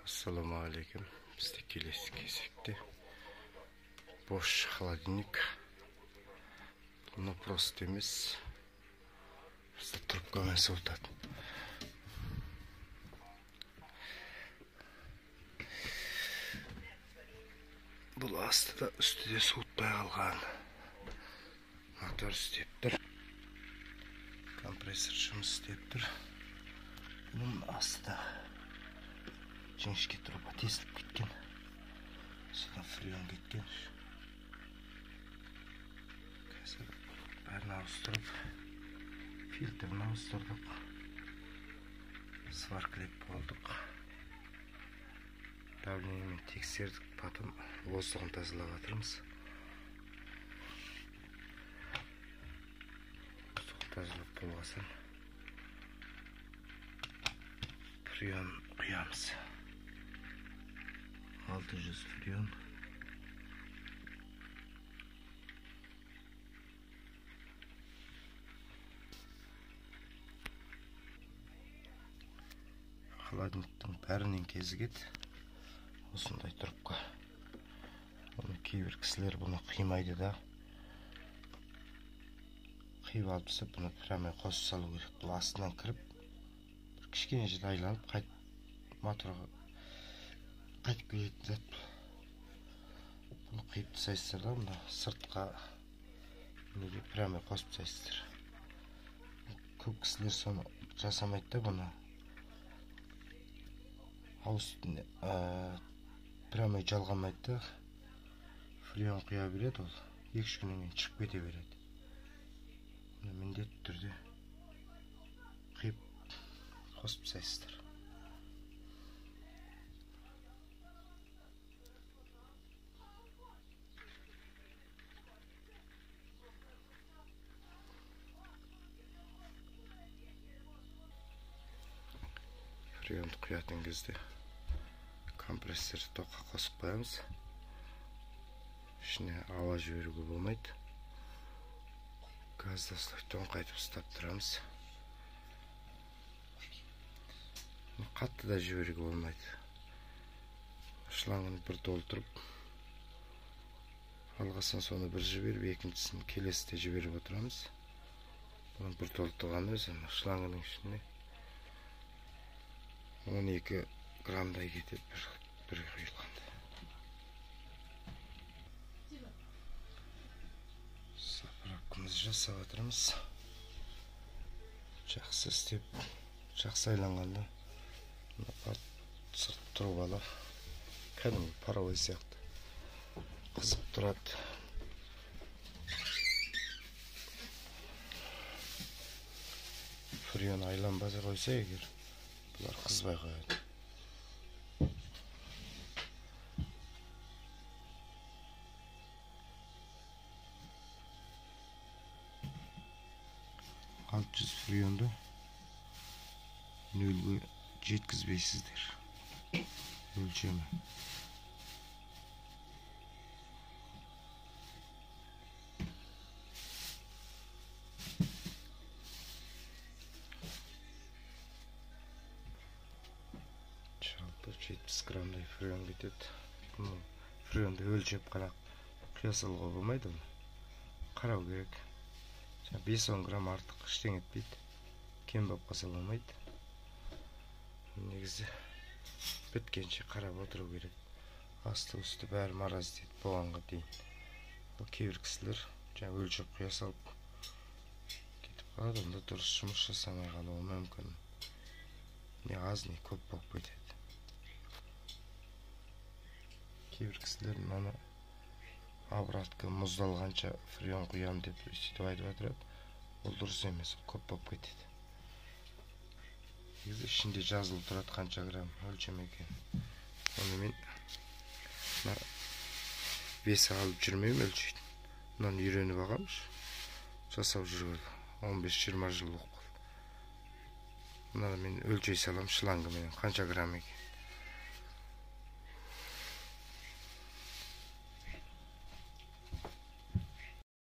Ассалаумағалейкум. Бізде келесі кезекте Bosch холодильник. Бұны просто емес, просто трубкамен суытады. Бұл асты да үсті де суытпай қалған. Мотор істеп тұр. Компрессор жұмыс істеп тұр. Бұның асты да жіңішке труба тесіліп кеткен. Содан фреон кеткен. Қазір бәрін ауыстырып, фильтрін ауыстырдық. Сваркалеп болдық. Давлениемен тексердік, потом воздухын тазалап жатырмыз. Воздухын тазалап болғасын фреон құямыз. 600 фреон. Холодильниктің бәрінен кезігеді осындай трубка. Оны кейбір кісілер бұны қимайды да. Қиып алып тастап, бұны прямой қосып салу керек. Бұл астынан кіріп, бір кішкене жерде айланып, қайтып моторға қайтып келетін зат. Бұны қиып тастайсыздар да, мына сыртқа неге прямой қосып тастайсыздар. Көп кісілер соны жасамайды да, бұны ауыз үстіне прямой жалғамайды да, фреон құя береді, ол 2-3 күннен кейін шығып кете береді. Бұны міндетті түрде қиып қосып тастайсыздар. Фреонды құятын кезде компрессорды тоққа қосып қоямыз. Ішіне ауа жіберуге болмайды. Газды осылай тоңқайтып ұстап тұрамыз. Қатты да жіберуге болмайды. Шлангын бір толтырып, алғасын соны бір жіберіп, екіншісін келесіде жіберіп отырамыз. Бұны бір толтырған өзі шлангының ішіне 12 граммдай кетеді бір құйылғанда. Заправкамызды жасап жатырмыз. Жақсы істеп, жақсы айланғанда мына сырт трубалар кәдімгі паровой сияқты қызып тұрады. Фреон айланбаса қойса егер, бұлар қызбай қояды. Алты жүз фреонды нөлге жеткізбейсіздер. Өлшемі. Жалпы 70 граммдай фреон кетеді. Бұны фреонды өлшеп қарап құя салуға болмайды, оны қарау керек. 5-10 грамм артық ештеңе етпейді, кем болып қалса болмайды. Негізі біткенше қарап отыру керек. Асты үсті бәрі мараз дейді болғанға дейін. Бұл кейбір кісілер жаңа өлшеп құя салып кетіп қалады, онда дұрыс жұмыс жасамай қалуы мүмкін. Не аз, не көп болып кетеді. Кейбір кісілер мынаны обратка мұздалғанша фреон құям деп сөйтіп айтып отырады. Ол дұрыс емес, ол көп болып кетеді. Негізі ішінде жазылып тұрады қанша грамм өлшем екен. Оны мен мына весі алып жүрмеймін өлшейтін. Мынаны үйреніп алғанбыз, жасап жүргелі 15-20 жыл болып қалды. Мынаны мен өлшей саламын шлангымен қанша грамм екен.